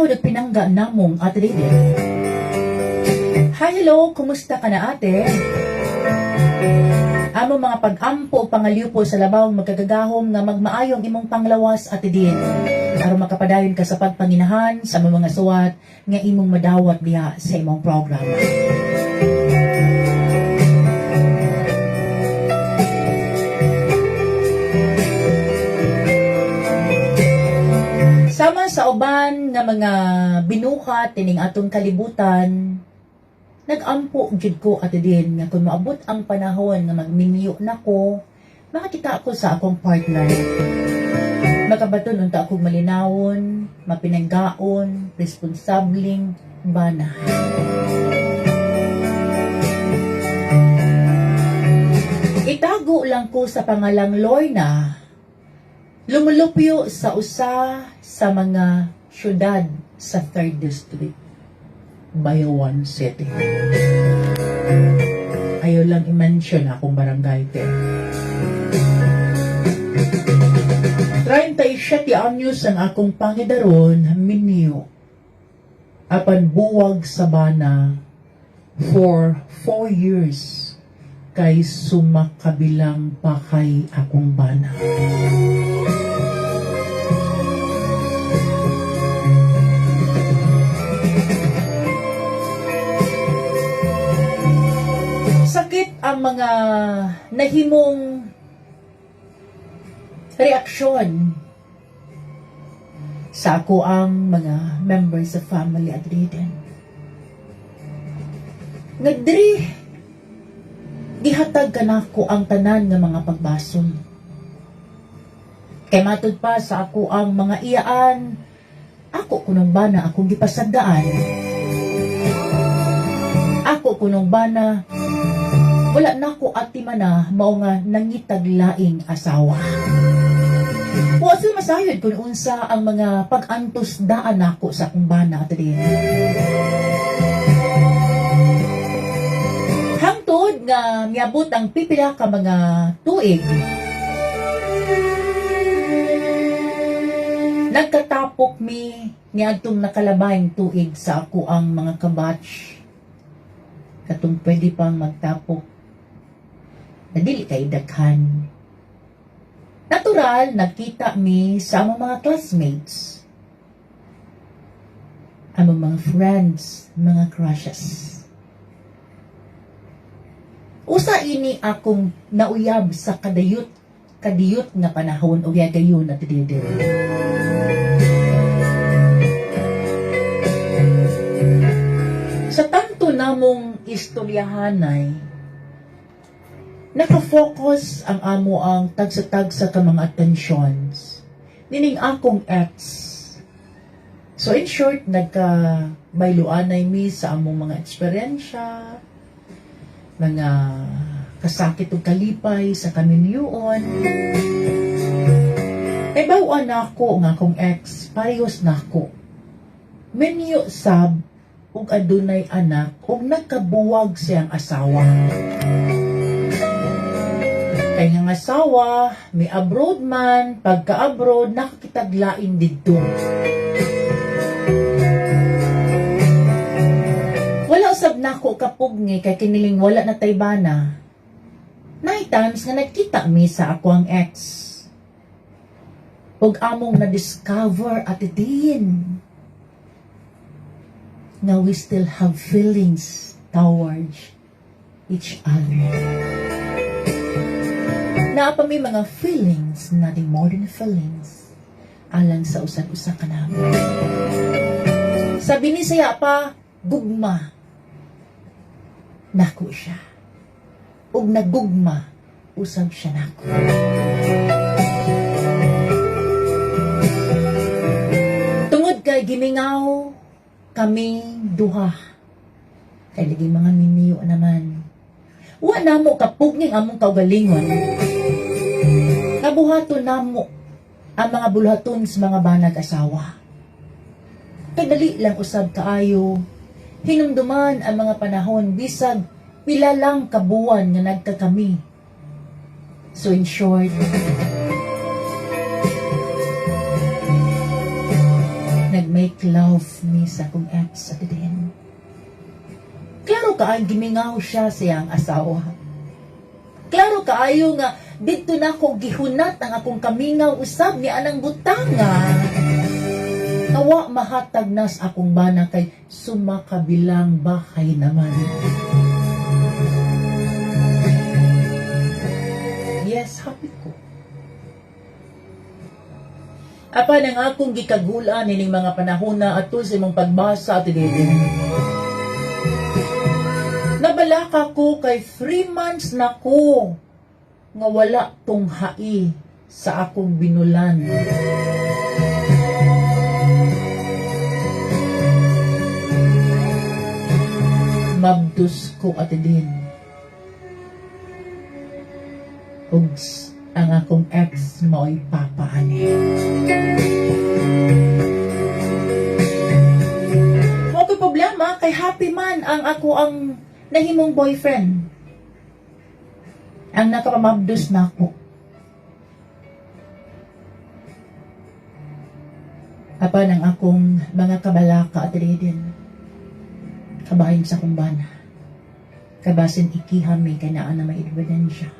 lingkod at pinangga namong Ate Dede. Hi, hello, kumusta ka na, ate? Amo mga pag-ampo o pangaliw sa labawng magkagagahom nga magmaayong imong panglawas, Ate Din. Aron makapadayon ka sa pagpanginahan sa among mga suwat nga imong madawat diha sa imong programa. Sama sa uban nga mga binukat tining atong kalibutan, nagampo jud ko, Ate Din, nga kung maabot ang panahon nga magminyo nako, makakita ako sa akong partner. Makabaton unta akong malinawon, mapinanggaon, responsabling bana. Itago lang ko sa pangalang Lorna, lumulupyo sa usa sa mga syudad sa 3rd District, Bayawan City. Ayaw lang i-mention akong barangay, te. 37 anyos ang akong pangidaron, minyo. Apan buwag sa bana for 4 years kay sumakabilang pakay akong bana. Sakit ang mga nahimong reaksyon sa ako ang mga members of family at Riden. Nagdiri, gihatag ka nako ang tanan nga mga pagbasol. Kay matud pa sa ako ang mga iyaan, ako kunong bana akong gipasadaan. Ako kunong bana, wala nako atimana mao nga nangitag laing asawa. Wa sila masayod kung unsa ang mga pag-antos daan nako sa akong bana at din. Hangtod nga miabot ang pipila ka mga tuig, nagkatapok mi niadtong nakalabayng tuig sa ako ang mga kabatch. Katong pwede pang magtapok na dili kay daghan. Natural, nagkita mi sa among mga classmates, among mga friends, mga crushes. Usa ini akong nauyab sa kadiyot nga panahon o yagayon at didi. Sa tanto namong istoryahanay, nakafocus ang amo ang tagsa-tagsa ka mga attentions nining akong ex. So in short, nagka bayluanay mi sa among mga eksperyensya, mga kasakit ug kalipay sa kaminyuon. Nahibaw-an nako nga akong ex, parehas nako. Minyo sab ug adunay anak ug nagkabuwag siyang asawa. Kay nga asawa, may abroad man, pagka-abroad, nakakitaglain didto. Wala usab nako kapugni kay kiniling wala na taybana. Nine times nga nagkita mi sa ako ang ex. Ug among na-discover at din nga we still have feelings towards each other. Naa pa may mga feelings, nothing more than feelings, alang sa usag-usa ka namo. Sabi ni saya pa, gugma. Nako siya. Ug nagugma, usab siya nako. Tungod kay gimingaw kami duha. Kay lagi mga miniyo naman. Wa namo kapugning among kaugalingon. Nabuhaton namo ang mga buluhaton sa mga banag asawa. Kay dali lang usab kaayo. Hinumduman ang mga panahon bisag pila lang kabuwan nga nagkakami. So in short, nag-make Nag-make love mi sa akong ex, Ate Din. Klaro kaayo gimingaw siya sa iyang asawa. Klaro kaayo nga didto na ako gihunat ang akong kamingaw usab ni anang butanga. Kawa mahatag nas akong bana kay sumakabilang bahay naman. Yes, happy ko. Apan ang akong gikagulan nining mga panahona ato sa imong pagbasa, Ate Dede. Nabalaka ko kay 3 months na ko nga wala tunghai sa akong binulan. Mabdus ko, Ate Din. Ugs, ang akong ex mao'y papa ani. Mo ko'y problema kay happy man ang ako ang nahimong boyfriend. Ang nakapamabdos na ako. Apan ang akong mga kabalaka at din. Kabahin sa akong bana. Kabasin ikihami kay naa na may ebidensya.